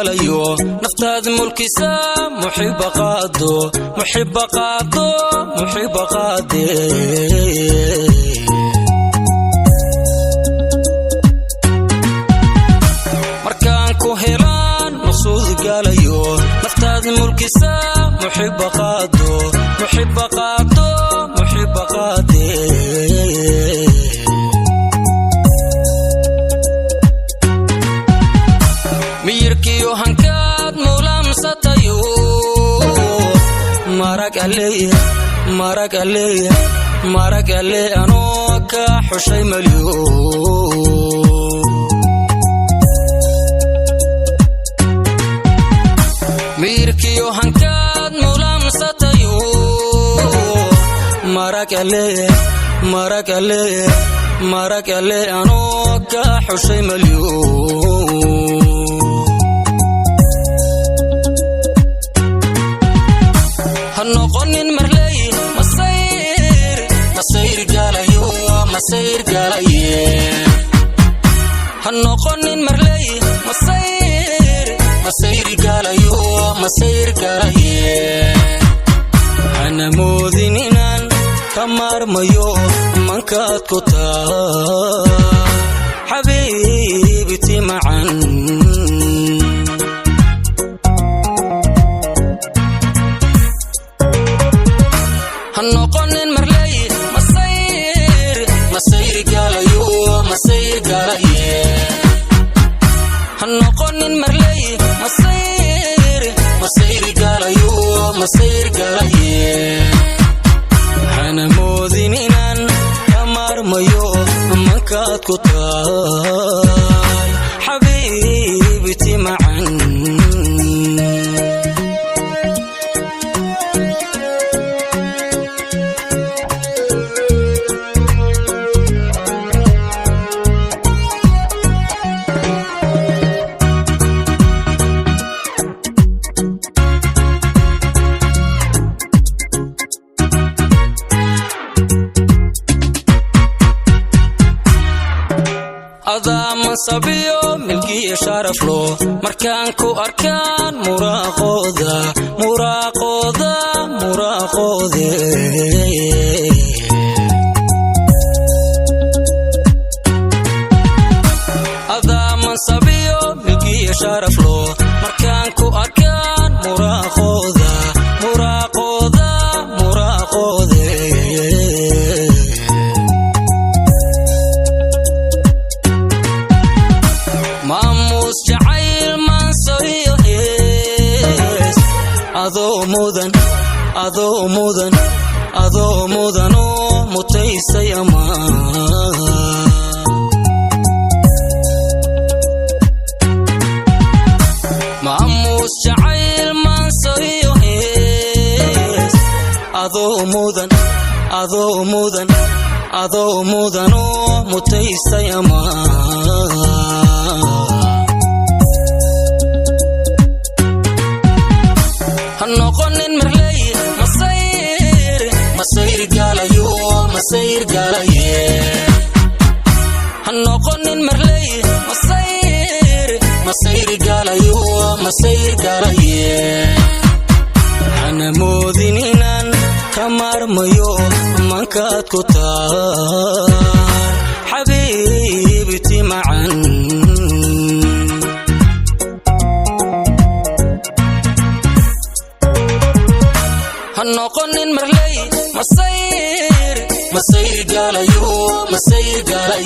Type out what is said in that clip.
galayo, naftaad mulkisa, muxiba qaado, muxiba qaado, muxiba qaade. Markaan ku helaan maqsuud galayo, naftaad mulkisa, muxiba qaado, muxiba qaado, muxiba qaade. Miyirkiyo hankaad mulamsatayo, marag aley, marag aley, marag ale, anoo ka xushay malyo. Miyirkiyo hankaad mulamsatayo, marag ale, marag ale, marag ale, anoo ka xushay malyo. Ha noqonin marley masayr, masayr galayo, masayr galaye. Ha noqonin marley masayr, masayr galayo, masayr galaye. Hana moodin inaan ka maarmayo mankaad ku taa, xabiibiti macan. Ha noqonin marley masayr, masayr galayo, masayr galaye. Ha noqonin marley masayr, masayr galayo, masayr galaye. Hana moodin inaan ka maarmayo mankaad ku taal, xabiibiti macan. Adaa mansabiyo milkiyo sharaflo, markaan ku arkaan muraaqooda, muraaqooda, muraaqoode. Adaa mansabiyo milkiyo sharaflo, markaan ku arkaan muraaqooda, muraaqooda, muraaqoode. Maamuus jacayl maansayo hees, adoo mudan, adoo mudan, adoo mudanoo mutaysay amaan. Maamuus jacayl maansayo hees, adoo mudan, adoo mudan, adoo mudanoo mutaysay amaan. Ha noqonin marley masayr, masayr galayo, masayr galaye. Ha noqonin marley masayr, masayr galayo, masayr galaye. Hana moodin inaan ka maarmayo mankaad ku taal, xabiibiti macan. Ha noqonin marley masayr, masayr galayo, masayr galaye.